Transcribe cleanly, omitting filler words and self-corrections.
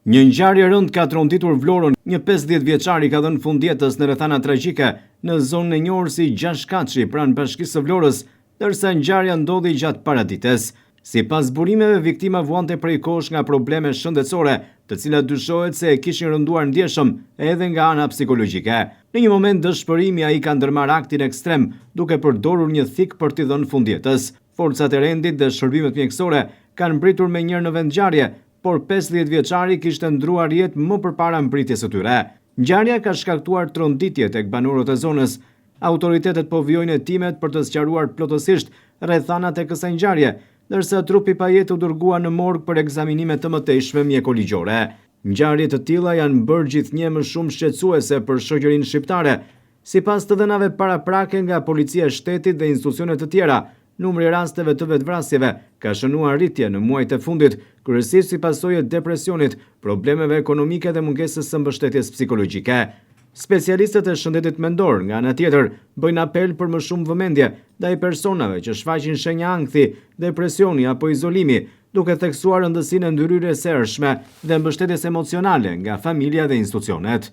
Një ngjarje e rëndë ka tronditur Vlorën, një 50 vjeçar i ka dhënë fund jetës në rrethana tragjike në zonën e njohur si Gjashtëkatshi pranë Bashkisë së Vlorës, ndërsa ngjarja ndodhi gjatë paradites. Sipas burimeve, viktima vuante prej kohësh nga probleme shëndetësore, të cilat dyshohet se e kishin rënduar ndjeshëm edhe nga ana psikologjike. Në një moment dëshpërimi ai ka ndërmarrë aktin ekstrem, duke përdorur një thikë për t'i dhënë fund jetës. Forcat e rendit dhe shërbimet mjekësore kanë mbërritur menjëherë në vendngjarje, por 50 vjeçari kishte ndërruar jetë më përpara mbërritjes së tyre. Ngjarja ka shkaktuar tronditje tek banorët e zonës. Autoritetet po vijojnë hetimet për të sqaruar plotësisht rrethanat e kësaj ngjarje, ndërsa trupi pa jetë u dërgua në morg për ekzaminime të mëtejshme mjekoligjore. Ngjarje të tilla janë bërë gjithnjë më shumë shqetësuese për shoqërinë shqiptare. Sipas të dhënave paraprake nga Policia e Shtetit dhe institucione të tjera, numri i rasteve të vetëvrasjeve ka shënuar rritje në muajt e fundit, kryesisht si pasojë e depresionit, problemeve ekonomike dhe mungesës së mbështetjes psikologjike. Specialistët e shëndetit mendor, nga ana tjetër, bëjnë apel për më shumë vëmendje ndaj personave që shfaqin shenja ankthi, depresioni apo izolimi, duke theksuar rëndësinë e ndërhyrjes së hershme dhe mbështetjes emocionale nga familja dhe institucionet.